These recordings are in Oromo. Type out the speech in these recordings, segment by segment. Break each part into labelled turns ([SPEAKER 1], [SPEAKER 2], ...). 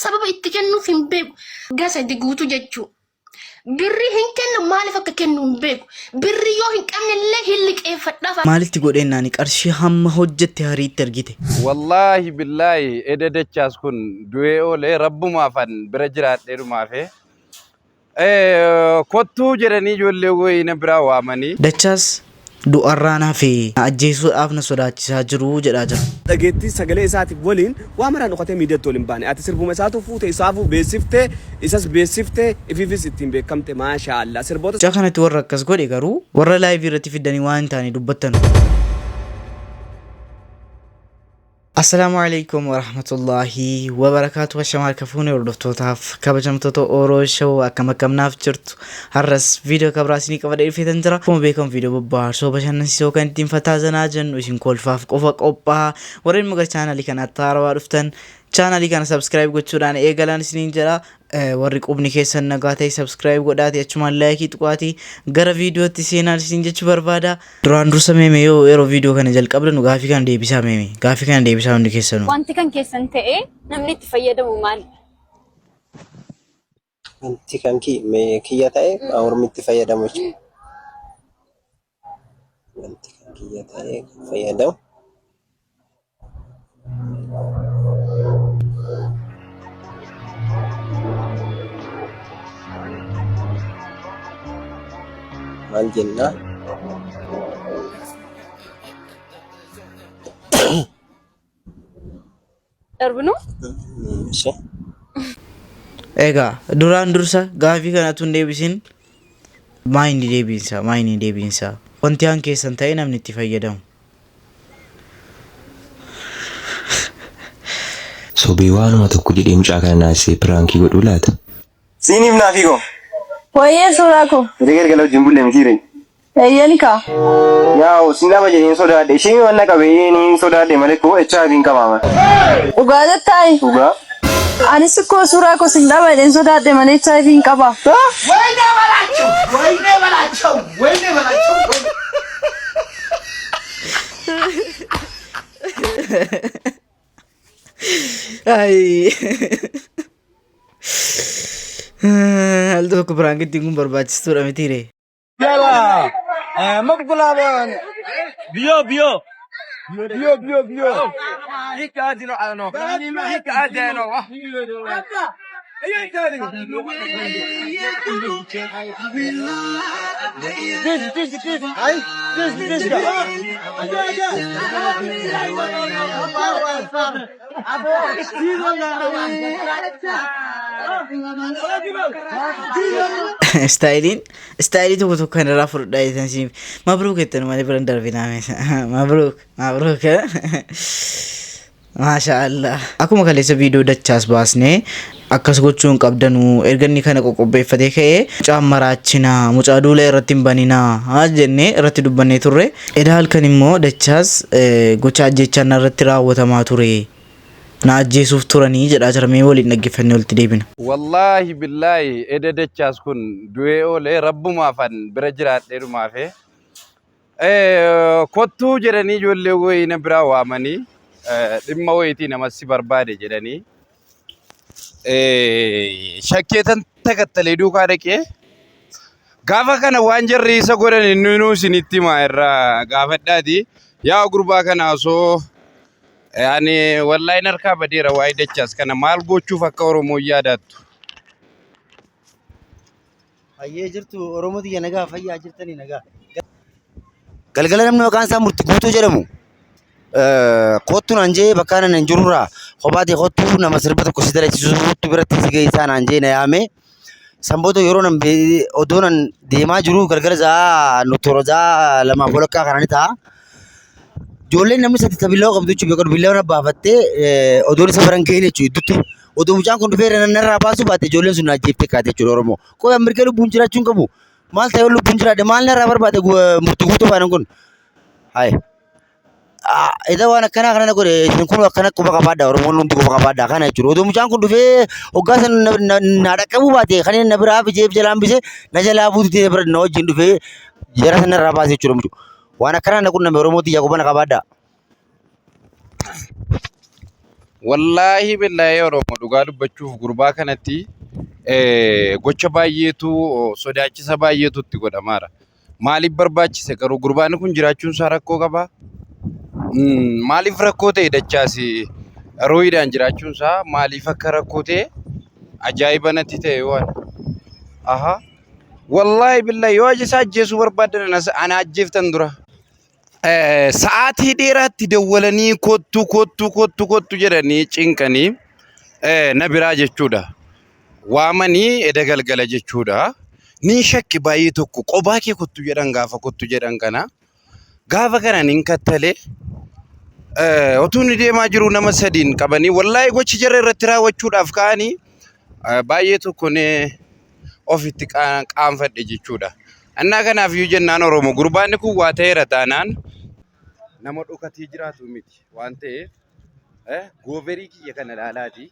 [SPEAKER 1] Sababa itti kennuuf hin beeku. Waggaa sadi guutuu jechuu. Birrii hin kennu maaliif akka kennu hin beeku. Birrii yoo hin qabne illee hin liqeeffadhaaf.
[SPEAKER 2] Maalitti godheennaani qarshii hamma hojjette hariitti argite.
[SPEAKER 3] Wallaahi billaahi eda dachaas kun du'ee oolee rabbumaafan bira jiraadhee dhumaafe Kottuu jedhanii ijoollee wayii na biraa waamanii.
[SPEAKER 2] Dachaas du'arraan hafe na ajjeesuudhaaf na sodaachisaa jiru jedhaa jira.
[SPEAKER 4] Dhageettii sagalee isaatiif waliin waa maraan dhokatee miidiyatti ol hin baane. Ati sirbuma isaatuu fuute isaafuu beeksifte isas beeksifte ifiifis ittiin beekamte maashaa Allah. Sirboota
[SPEAKER 2] Mucaa kanatti warra akkas godhe garuu warra live irratti fiddanii waan hin taane dubbattanu. Assalaamu alaikum warahmatullaahi wabarakaatu Ashamaa harka fuune hordoftootaaf kabajamtoota Oro Show akkam akkam naaf jirtu har'as viidiyoo kabraa isinii qabadhee dhufeetan jira akkuma beekamu viidiyoo bobbaarsoo bashannansiisoo kan ittiin fataa zanaa jennu isin kolfaaf qofa qophaa'a warreen immoo gara chaanaalii kanaatti haarawaa dhuftan chaanaalii kana subscribe gochuudhaan eegalaan isiniin jedha Warri qubni keessan nagaa ta'e subscribe godhaati achumaan laayikii tuqaati gara viidiyootti seenaa isin jechuu barbaada. Duraan dursa meeme yoo yeroo viidiyoo kana jalqabdanu gaafii kana deebisaa meeme gaafii kana deebisaa hundi keessanuu.
[SPEAKER 5] Wanti kan keessan ta'ee namni itti fayyadamu maali?
[SPEAKER 6] Wanti kan kiyya ta'e ormi itti fayyadamu jechuudha. Wanti kan kiyya ta'e kan fayyadamu. Maal jennaa?
[SPEAKER 5] Darbinu?
[SPEAKER 6] Ishee.
[SPEAKER 2] Egaa duraan dursa gaafii kana utuu hin deebisin maa inni deebiinsa maa inni deebiinsa wanti han keessan ta'e namni itti fayyadamu.
[SPEAKER 7] Sobee waanuma tokko jedhee mucaa kana naasisee piraankii godhuu laata?
[SPEAKER 6] Siiniif naafii koo.
[SPEAKER 8] Wayyee suuraa koo.
[SPEAKER 6] Hiree galgala wajjin bulle mitiire.
[SPEAKER 8] Eeyyeen kaa.
[SPEAKER 6] Yaa'u sin dhaba jedheen sodaadhe. Isheen waan na qabe niin sodaadhe malee koo HIV hin qabaama.
[SPEAKER 8] Dhugaa jettaayi?
[SPEAKER 6] Dhugaa.
[SPEAKER 8] Anis ikkoo suuraa koo sin dhaba jedheen sodaadhe malee HIV hin qaba.
[SPEAKER 9] Wayne balaachoo! Wayne balaachoo! Wayne balaachoo!
[SPEAKER 2] Ay. Al tokko piraankitiin kun barbaachistuudha mitiire.
[SPEAKER 9] Yala. Ma bilaabaan? Biyo biyo. Biyo biyo biyo. Hika aadino calano. Hika aadino.
[SPEAKER 2] Istaayiliin istaayilii tokko tokko kan irraa fudhadhaa jettan isiin mabruuk jettan malee bira hin darbinaa mabruuk mabruuk maasha Allah. Akkuma kaleessa viidiyoo dachaas baasnee akkas gochuu hin qabdanuu erga inni kana qoqqobbeeffatee ka'ee mucaa maraachinaa mucaa duula irratti hin baninaa jennee irratti dubbannee turre. Eda halkan immoo dachaas gocha ajjeechaa narratti raawwatamaa ture. Na ajjeesuuf turanii jedhaa jira mee waliin dhaggeeffannee walitti deebina.
[SPEAKER 3] Wallaahi billaahi eda dachaas kun du'ee oolee rabbumaafan bira jiraadhee dhumaafe. Kottuu jedhanii ijoollee wayii na biraa waamanii dhimma wayiitii nama si barbaade jedhanii shakkeetan takattalee duukaa dhaqee gaafa kana waan jarri isa godhan inni nuu isinitti himaa irraa gaafadhaati. Yaa gurbaa kana osoo ani wallaahi harkaa badeera waa'ee dachaas kana maal gochuuf akka Oromoon yaadaattu.
[SPEAKER 10] Hayyee jirtu Oromoo tiyya nagaa fayyaa jirtanii nagaa. Galgala namni maqaan isaa murti guutuu jedhamu kottu naan jee bakka ani hin jirurraa kophaa ta'e kottu nama sirba tokko si dalachisuutu biratti si geessaa naan jee na yaame. San booda yeroo nan odoo nan deemaa jiru galgala sa'a toora sa'a lamaaf walakkaa kana ni ta'a. Ijoolleen namni sadi ta billawaa qabdu jechuudha beekadu billawaa na baafattee odoon isa biran ga'in jechuudha idduutti. Odoo mucaan kun dhufee narraa baasuu baate ijoolleen sun na ajjeeftee kaate jechuudha Oromoo. Qoy an mirga lubbuun jiraachuu hin qabu. Maal ta'e yoo lubbuun jiraadhe maal narraa barbaade murtii guutuu baanan kun. Hayi. Eda waan akkanaa kana na godhe isin kun akkana quba qabaadha Oromoon hundi quba qabaadha kana jechuudha. Odoo mucaan kun dhufee hoggaa san na dhaqqabuu baate kan inni na biraa hafisee jalaa hambise na jalaa buutu na bira na wajjin dhufee jara sana irraa baase jechuudha mucuu. Waan akkanaa na qunname Oromoo tiyya quba na qabaadha.
[SPEAKER 3] Wallaahi billaahi Oromoo dhugaa dubbachuuf gurbaa kanatti gocha baay'eetu sodaachisa baay'eetu itti godhamaara. Maaliif barbaachise garuu gurbaan kun jiraachuun isaa rakkoo qabaa? Maaliif rakkoo ta'e dachaasi ruuyiidhaan jiraachuun isaa maaliif akka rakkoo ta'e ajaa'iba natti ta'e waan. Aha. Wallaahi billahi yoo isa ajjeesuu barbaadan ana ajjeeftan dura. Sa'aatii dheeraatti dawwalanii kottu kottu kottu kottu jedhanii cinqanii na biraa jechuudha. Waamanii eda galgala jechuudha. Ni shakki baay'ee tokko qobaa kee kottu jedhan gaafa kottu jedhan kana. Gaafa kana nin kattalee otuu inni deemaa jiru nama sadiin qabanii wallaahi gochi jarra irratti raawwachuudhaaf ka'anii baay'ee tokko ni ofitti qaanfadhe jechuudha. Annaa kanaaf iyyuu jennaan Oromoo gurbaanni kun waa ta'eera taanaan nama dhokatee jiraatu miti waan ta'eef gooverii kiyya kana ilaalaati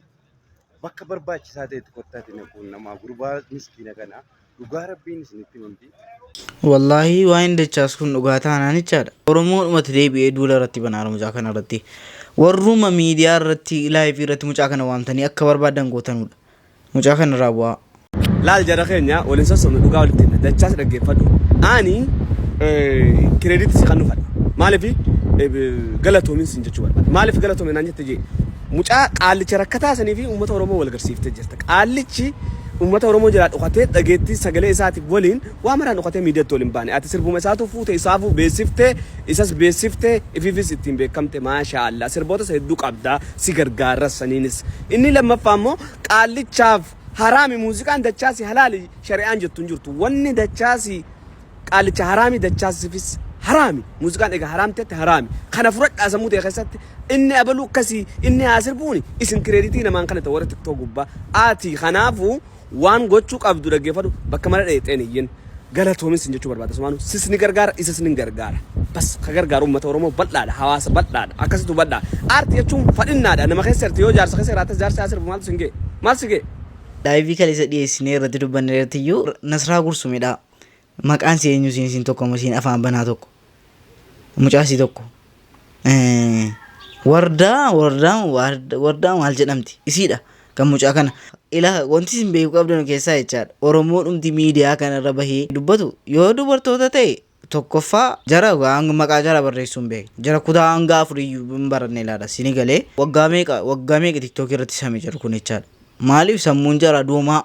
[SPEAKER 3] bakka barbaachisaa ta'etti kottaati na quunnamaa gurbaa miskiina kana dhugaa rabbiin isinitti himamti.
[SPEAKER 2] Wallaahii waa'een dachaas kun dhugaa taanaan jechaadha. Oromoodhumatti deebi'ee duula irratti banaara mucaa kana irratti. Warruma miidiyaa irratti live irratti mucaa kana waamtanii akka barbaadan gootanudha. Mucaa kana irraa bu'aa.
[SPEAKER 4] Laal jara keenya waliin sossobnu dhugaa walitti himna. Dachaas dhaggeeffadhu. Ani credit si kan fadha. Maaliif galatoomin sin jechuu barbaada. Maaliif galatoomin naan jette jee. Mucaa qaallicha rakkataa sanii fi uummata Oromoo wal garsiiftee jirta. Qaallichi uummata Oromoo jalaa dhokatee dhageettii sagalee isaatiif waliin waa maraan dhokatee miidiyaatti waliin baane. Ati sirbuma isaatu fuute isaafuu beeksiftee isas beeksiftee ifiifis ittiin beekamte maashaa Allah. Sirboota isa hedduu qabda si gargaara saniinis. Inni lammaffaa immoo qaallichaaf haraami muuziqaan dachaasi halaali shari'aan jettu hin jirtu. Wanni dachaasi qaallicha haraami dachaasifis haraami. Muuziqaan egaa haraam ta'etti haraami. Kana fudhadhaa sammuu ta'e keessatti inni abaluu akkasii inni haa sirbuuni isin credit namaan kana ta'e warra TikTok gubbaa. Ati kanaafuu waan gochuu qabdu dhaggeeffadhu bakka mara dheexeen iyyin. Galatoomin sin jechuu barbaada. Sumaanu sis ni gargaara isas ni gargaara. Bas ka gargaaru uummata Oromoo bal'aadha hawaasa bal'aadha akkasitu bal'aadha. Aartii jechuun fadhinnaadha nama keessa jirti yoo jaarsa keessa jiraattes jaarsi haa sirbu maaltu sin ga'e maal si ga'e.
[SPEAKER 2] Live kaleessa dhiyeessinee irratti dubbanne irratti iyyuu Nasraa Gursumidha. Maqaan si eenyu siin siin tokko amma siin afaan banaa tokko. Mucaa sii tokko. Wardaa wardaa wardaa maal jedhamti isiidha kan mucaa kana. Ilaa wanti isin beekuu qabdan keessaa jechaadha. Oromoo dhumti miidiyaa kanarra bahee dubbatu yoo dubartoota ta'e tokkoffaa jara waan maqaa jara barreessuu hin beekne. Jara kutaa hanga afuriyyuu hin baranne ilaala. Sini galee waggaa meeqa waggaa meeqa TikTok irratti same jiru kun jechaadha. Maaliif sammuun jara doomaa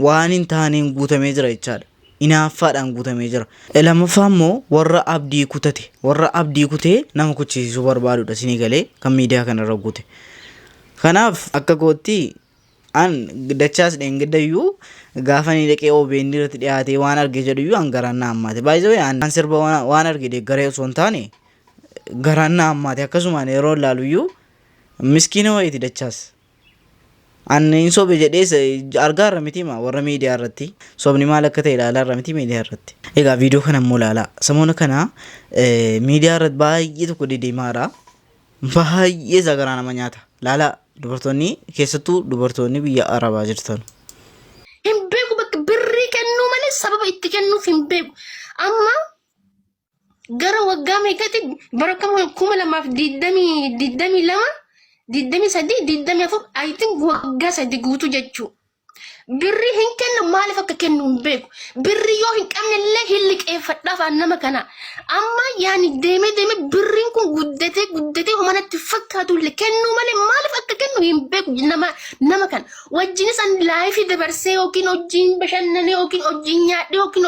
[SPEAKER 2] waan hin taaneen guutamee jira jechaadha. Inaaffaadhaan guutamee jira. Lammaffaa immoo warra abdii kutate, warra abdii kutee nama kuchisiisuu barbaadudha isinii galee kan miidiyaa kanarra guute. Kanaaf akka kootti an dachaas dheengaddayyuu gaafa inni dhaqee OBN irratti dhiyaatee waan arge jedhuyyuu an garaan na hammaate. Baay'ee an sirba waan arge deeggaree osoo hin taane garaan na hammaate akkasumaan yeroo ilaaluyyuu miskiina wayiiti dachaas. An hin sobe jedhees argaa irra miti ma warra miidiyaa irratti sobni maal akka ta'e ilaalaa irra miti miidiyaa irratti. Egaa viidiyoo kana immoo ilaalaa. Samoona kana miidiyaa irratti baay'ee tokko deddeemaadha. Baay'ee isaa garaa nama nyaata. Ilaalaa dubartoonni keessattuu dubartoonni biyya Arabaa jirtan.
[SPEAKER 1] Hin beeku bakka birrii kennuu malee sababa itti kennuuf hin beeku. Amma gara waggaa meeqatti bara 2022, 23, 24, I think waggaa 3 guutuu jechuu. Birrii hin kennu maaliif akka kennu hin beeku. Birrii yoo hin qabne illee hin liqeeffadhaaf aan nama kana. Amma yaani deemee deemee birriin kun guddatee guddatee homa natti fakkaatu illee kennuu malee maaliif akka kennu hin beeku nama kana. Wajjinis ani life dabarsee yookiin hojiin bashannanee yookiin hojiin nyaadhee yookiin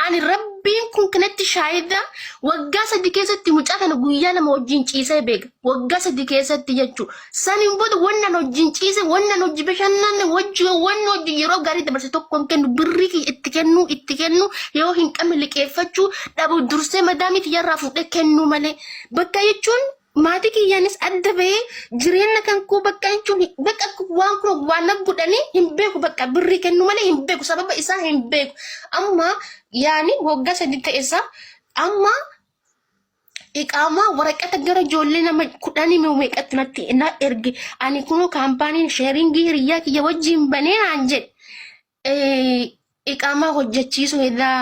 [SPEAKER 1] ani rabbiin kun kanatti shaayida waggaa 3 keessatti mucaa kana guyyaa 2 wajjin ciisee beeka. Waggaa 3 keessatti jechuudha. Saniin booda wannan wajjin ciise wannan hojii bashannanne wajji wannan hojii yeroo gaarii dabarse tokko hin kennu birrii kiyya itti kennuu itti kennu yoo hin qabne liqeeffachuu dhabu dursee madaamii kiyyarraa fuudhee kennuu malee bakka jechuun maatii kiyyaanis adda bahee jireenya kan koo bakka jechuun bakka waan kun waan na godhanii hin beeku bakka birrii kennuu malee hin beeku sababa isaa hin beeku amma yaani waggaa 3 ta'e isaa amma iqaamaa waraqata gara ijoollee nama 10 meeqatti natti na erge ani kunoo kaampaaniin sharing hiriyyaa kiyya wajjin banee naan jedhe iqaamaa hojjechiisuu hedaa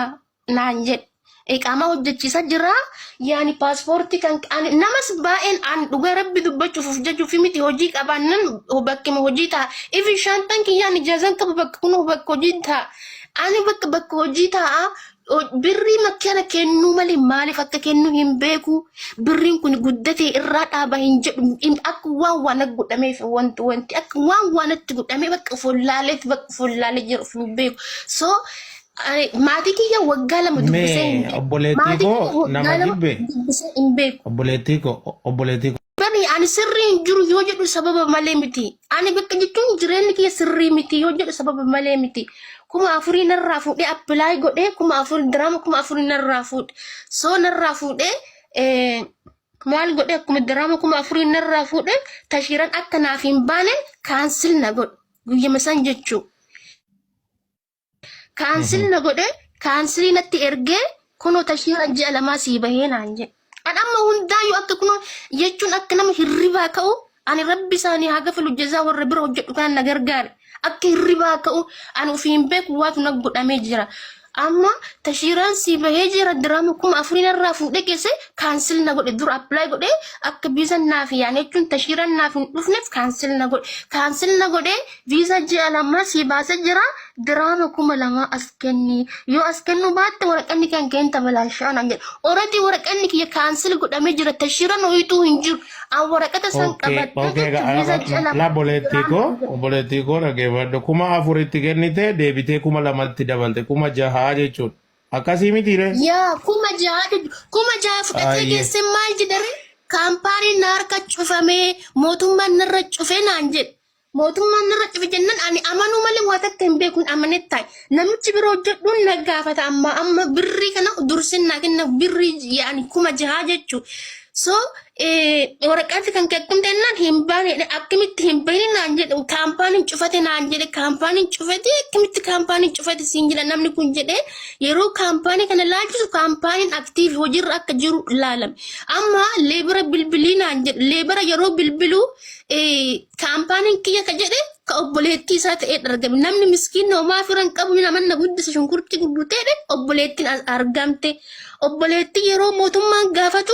[SPEAKER 1] naan jedhe. Iqaamaa hojjechiisa jira. Yaani paaspoortii kan ani namas baay'een an dhugaa rabbi dubbachuuf of jajuuf miti hojii qabaannan bakkuma hojii ta'a. Ifi shaantaan kiyyaan ijaazan qabu bakka kun bakka hojii ta'a. Ani bakka bakka hojii ta'a. Birrii makkana kennuu malee maaliif akka kennu hin beeku. Birriin kun guddatee irraa dhaaba hin jedhu. Akka waan waan godhameef wanti wanti akka waan waanatti godhamee bakka of wallaalee bakka of wallaalee jiru of hin beeku. So Maatii kiyya waggaa 2 dubbisee hin
[SPEAKER 11] Mee
[SPEAKER 1] beeku.
[SPEAKER 11] obboleettii
[SPEAKER 1] Maatii kiyya
[SPEAKER 11] koo
[SPEAKER 1] waggaa
[SPEAKER 11] nama
[SPEAKER 1] 2
[SPEAKER 11] jibbe
[SPEAKER 1] dubbisee hin beeku.
[SPEAKER 11] obboleettii koo obboleettii koo
[SPEAKER 1] Bari ani sirrii hin jiru yoo jedhu sababa malee miti. Ani bakka jechuun jireenyi kiyya sirrii miti yoo jedhu sababa malee miti. 4000 narraa fuudhee apply godhee 4000 diraama 4000 narraa fuudhe. So narraa fuudhee maal godhe akkuma diraama 4000 narraa fuudhe tashiiran akka naaf hin baane cancel na godhe guyyama san jechuu. Cancel na godhe cancel natti ergee kunoo tashiira ji'a 2 sii bahee naan jedhe. An amma hundaayyuu akka kunoo jechuun akka nama hirribaa ka'u ani rabbi isaanii haa gafalu jazaa warra bira hojjedhu kana na gargaare. Akka hirribaa ka'u ani ofii hin beeku waatu na godhamee jira. Amma tashiiraan sii bahee jira diraama 4000 narraa fuudhee geesse cancel na godhe dura apply godhe akka viizaan naaf yaane jechuun tashiiraan naaf hin dhufneef cancel na godhe. Cancel na godhe Viizaa ji'a 2 sii baasee jira diraama 2000 as kenni yoo as kennuu baatte waraqanni kan kee hin tabalaashaa naan jedhe already waraqanni kiyya cancel godhamee jira tashiiran ho'ituu hin jiru an waraqata san
[SPEAKER 11] Okay,
[SPEAKER 1] qabadhee
[SPEAKER 11] okay,
[SPEAKER 1] jechuun viizaa ji'a
[SPEAKER 11] la
[SPEAKER 1] 2
[SPEAKER 11] obboleettii
[SPEAKER 1] diraama
[SPEAKER 11] koo
[SPEAKER 1] hin jedhu.
[SPEAKER 11] obboleettii koo dhaggeeffadhu 4000tti kennite deebitee 2000tti dabalte 6000 jechuudha. Akkasii miti ree?
[SPEAKER 1] Yaa 6000 jechuudha. 6000 fudhatee
[SPEAKER 11] Ayyee.
[SPEAKER 1] geesse maal jedhare kaampaaniin na harka cufamee mootummaan narra cufe naan jedhe. Mootummaan narra cufe jennaan ani amanuu malee waa takka hin beeku hin amanetti taa'e. Namichi bira hojjedhuun na gaafata amma amma birrii kana dursin naa kenna birrii yaani 6000 jechuudha. So waraqaatti kan kee akkam jennaan hin baane jedhe akkamitti hin bahini naan jedhe kaampaaniin cufate naan jedhe kaampaaniin cufate akkamitti kaampaaniin cufate siin jedha namni kun jedhe yeroo kaampaanii kana laalchisu kaampaaniin aktiivi hojiirra akka jiru laalame. Amma leebara bilbilii naan jedhe leebara yeroo bilbiluu Kaampaaniin kiyya ka jedhe ka obboleettii isaa ta'ee argame. Namni miskiinni homaa fira hin qabu nama na guddise shunkurtii gurgurteedhe obboleettiin as argamte. Obboleettii yeroo mootummaan gaafatu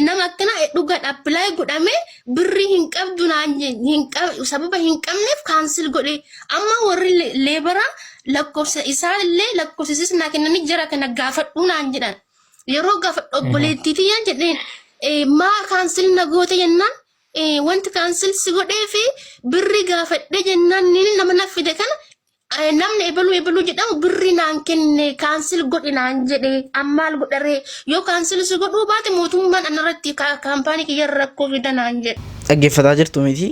[SPEAKER 1] nama akkanaa dhugaan apply godhame birrii hin qabdu naan hin sababa hin qabneef cancel godhe. Amma warri leebaraa lakkoofsa isaan illee lakkoofsa isiis naa kennanii jara kana gaafadhuu naan jedhan. Yeroo gaafadhu obboleettii tiyyaan jedheen maa cancel na goote jennaan wanti cancel si godhee fi birrii gaafadhe jennaan inni nama na fide kana namni ebaluu ebaluu jedhamu birrii naan kenne cancel godhi naan jedhe ammaal godharee yoo cancel si godhuu baate mootummaan anarratti kaampaanii kiyyarra rakkoo fida naan jedhe.
[SPEAKER 2] Dhaggeeffataa jirtu miti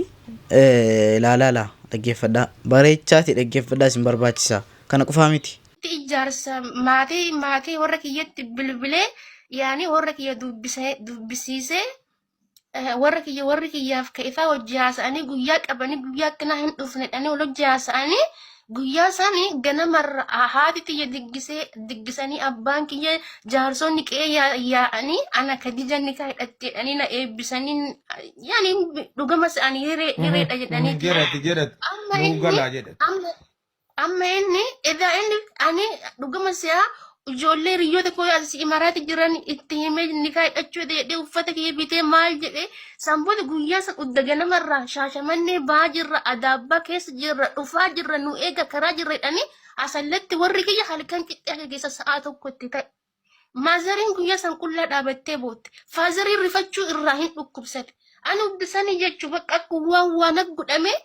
[SPEAKER 2] ilaalaa laa dhaggeeffadhaa bareechaati dhaggeeffadhaa isin barbaachisa kana qofaa miti.
[SPEAKER 1] Ijaarsa maatii maatii warra kiyyatti bilbilee yaani warra kiyya dubbisee dubbisiisee warra kiyya warri kiyyaaf ka ifaa hojii haasa'anii guyyaa qabanii guyyaa akkanaa hin dhufne jedhanii wal hojii haasa'anii guyyaa isaanii ganamarra haati tiyya diggisee diggisanii abbaan kiyya jaarsonni qe'ee yaa'anii ana Khadija nikaa hidhatte jedhanii na eebbisanii yaani dhugama se'anii hiree hireedha jedhanii
[SPEAKER 11] Jedhati jedhati.
[SPEAKER 1] amma
[SPEAKER 11] Nuu
[SPEAKER 1] inni
[SPEAKER 11] galaa jedhati.
[SPEAKER 1] amma Amma inni edaa inni ani dhuguma si'a ijoollee hiriyoota koo as imaraati jiran itti himee nikaa hidhachuu jedhee uffata kiyya bitee maal jedhee san booda guyyaa san udda ganamarraa shaashamannee ba'aa jirra adaabbaa keessa jirra dhufaa jirra nu eega karaa jirra jedhanii asallatti warri kiyya halkan qixxee akka keessa sa'aa tokkotti ta'e. Maazariin guyyaa san qullaa dhaabattee bootte. Faazariin rifachuu irraa hin dhukkubsate. Ani uddisanii jechuu bakka akka waan waan godhamee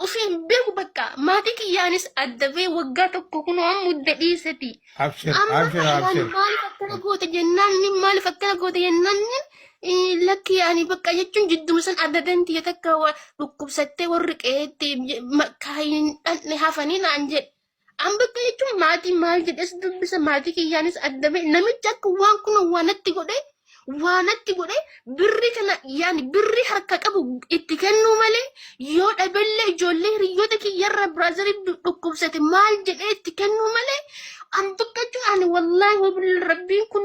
[SPEAKER 1] Ofii hin beeku bakka maatii kiyyaanis adda ba'ee waggaa tokko kunoo amma hudda dhiiseti.
[SPEAKER 11] Abshir,
[SPEAKER 1] Amma
[SPEAKER 11] abshir,
[SPEAKER 1] ani
[SPEAKER 11] abshir.
[SPEAKER 1] maaliif akkana goote jennaan inni maaliif akkana goote jennaan inni lakki ani bakka jechuun jidduma san adda tiyya takka dhukkubsattee warri qe'eetti kaayin dhandhe hafanii naan jedhe. An bakka jechuun maatii maal jedhes dubbisa maatii kiyyaanis adda ba'e namichi akka waan kun waan natti godhe waan natti godhe birrii kana yaani birrii harka qabu itti kennuu malee yoo dhabellee ijoollee hiriyoota kiyyarra biraazarii dhukkubsate maal jedhee itti kennuu malee an bakka jechuun ani wallaahi wabil rabbiin kun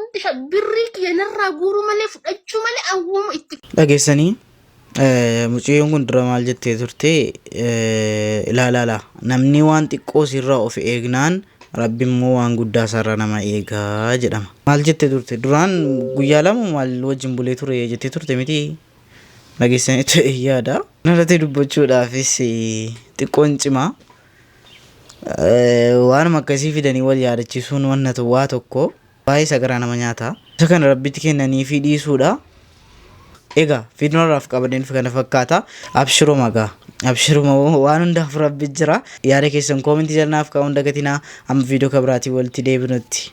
[SPEAKER 1] birrii kiyya narraa guuruu malee fudhachuu malee an wooma itti
[SPEAKER 2] Dhageessanii Mucayyoon kun dura maal jettee turte ilaalaa laa namni waan xiqqoo sirraa of eegnaan Rabbi immoo waan guddaa isaarraa nama eegaa jedhama. Maal jette turte? Duraan guyyaa lama maal wajjin bulee ture jettee turte miti? Dhageessaniitu yaada. Kanarratti dubbachuudhaafis xiqqoon cimaa. Waanuma akkasii fidanii wal yaadachiisuun wanna waa tokko baay'ee isa garaa nama nyaata. Isa kana rabbitti kennaniifii dhiisuudha. Egaa viidiyoon har'aaf qabadheen dhufe kana fakkaata. Abshiruma gaa. Abshiruma waan hundaaf rabbi jira. Yaada keessan koomentii jala naaf kaa'uun dagatinaa. Amma viidiyoo kabiraatiin walitti deebinutti.